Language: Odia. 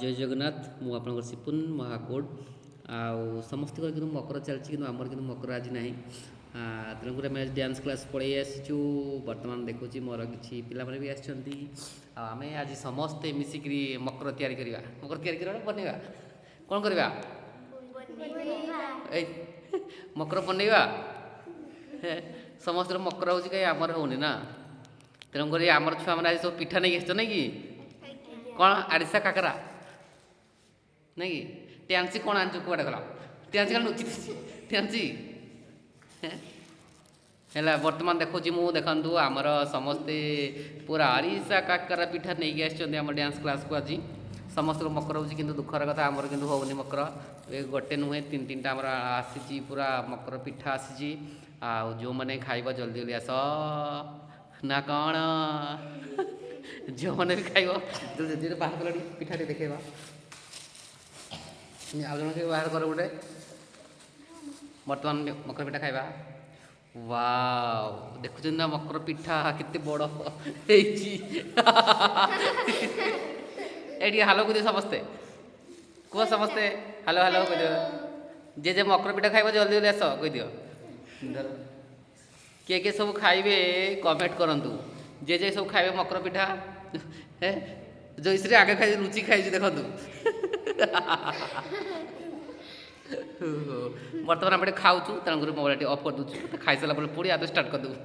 ଜୟ ଜଗନ୍ନାଥ। ମୁଁ ଆପଣଙ୍କର ସିପୁନ ମହାକୋଡ଼। ଆଉ ସମସ୍ତଙ୍କର କିନ୍ତୁ ମକର ଚାଲିଛି, କିନ୍ତୁ ଆମର କିନ୍ତୁ ମକର ଆଜି ନାହିଁ। ତେଣୁକରି ଆମେ ଡ୍ୟାନ୍ସ କ୍ଲାସ୍ ପଳେଇ ଆସିଛୁ। ବର୍ତ୍ତମାନ ଦେଖୁଛି ମୋର କିଛି ପିଲାମାନେ ବି ଆସିଛନ୍ତି। ଆଉ ଆମେ ଆଜି ସମସ୍ତେ ମିଶିକିରି ମକର ତିଆରି କରିବା। ମକର ତିଆରି କରିବା ନା ବନେଇବା? କ'ଣ କରିବା? ଏଇ ମକର ବନେଇବା। ସମସ୍ତଙ୍କର ମକର ହେଉଛି, କାହିଁ ଆମର ହେଉନି ନା? ତେଣୁକରି ଆମର ଛୁଆମାନେ ଆଜି ସବୁ ପିଠା ନେଇକି ଆସିଛ, ନାଇଁ କି? କ'ଣ, ଆରିସା, କାକରା, ନାଇଁ କି? ଟ୍ୟାନ୍ସି କ'ଣ ଆଣିଛୁ? କୁଆଡ଼େ ଗଲା ଟ୍ୟାନ୍ସି? କାରଣ ଲୁଚି ଟ୍ୟାନ୍ସି ହେଲା। ବର୍ତ୍ତମାନ ଦେଖୁଛି ମୁଁ, ଦେଖନ୍ତୁ, ଆମର ସମସ୍ତେ ପୁରା ଆରିସା କାକରା ପିଠା ନେଇକି ଆସିଛନ୍ତି ଆମ ଡ୍ୟାନ୍ସ କ୍ଲାସ୍କୁ। ଆଜି ସମସ୍ତଙ୍କ ମକର ହେଉଛି, କିନ୍ତୁ ଦୁଃଖର କଥା ଆମର କିନ୍ତୁ ହେଉନି ମକର। ଏ ଗୋଟେ ନୁହେଁ, ତିନି ତିନିଟା ଆମର ଆସିଛି, ପୁରା ମକର ପିଠା ଆସିଛି। ଆଉ ଯେଉଁମାନେ ଖାଇବ ଜଲ୍ଦି ଜଲ୍ଦି ଆସ ନା କ'ଣ? ଯେଉଁମାନେ ବି ଖାଇବ ଜଲ୍ଦି ଜଲ୍ଦି ବାହାର କଲାଣି ପିଠା ଟିକେ ଦେଖେଇବା। ଆଉ ଜଣେ ବାହାର କର ଗୋଟେ। ବର୍ତ୍ତମାନ ମକର ପିଠା ଖାଇବା। ୱାଓ, ଦେଖୁଛନ୍ତି ନା ମକର ପିଠା କେତେ ବଡ଼ ହେଇଛି? ଏଇଠି ହାଲୋ କହିଦିଅ ସମସ୍ତେ। କୁହ ସମସ୍ତେ, ହାଲୋ ହାଲୋ କହିଦିଅ। ଯିଏ ଯିଏ ମକର ପିଠା ଖାଇବ ଜଲ୍ଦି ଜଲ୍ଦି ଆସ କହିଦିଅ। ଧର, କିଏ କିଏ ସବୁ ଖାଇବେ କମେଣ୍ଟ କରନ୍ତୁ। ଯିଏ ଯିଏ ସବୁ ଖାଇବେ ମକର ପିଠା। ହେ ଜୟଶ୍ରୀ ଆଗେ ଖାଇ ଲୁଚି ଖାଇଛି, ଦେଖନ୍ତୁ। ବର୍ତ୍ତମାନ ଆମେ ଟିକେ ଖାଉଛୁ, ତେଣୁକରି ମୋବାଇଲ ଟିକେ ଅଫ୍ କରିଦେଉଛୁ। ଖାଇସାରିଲା ପରେ ପୁଣି ଆଗ ଷ୍ଟାର୍ଟ କରିଦେବୁ।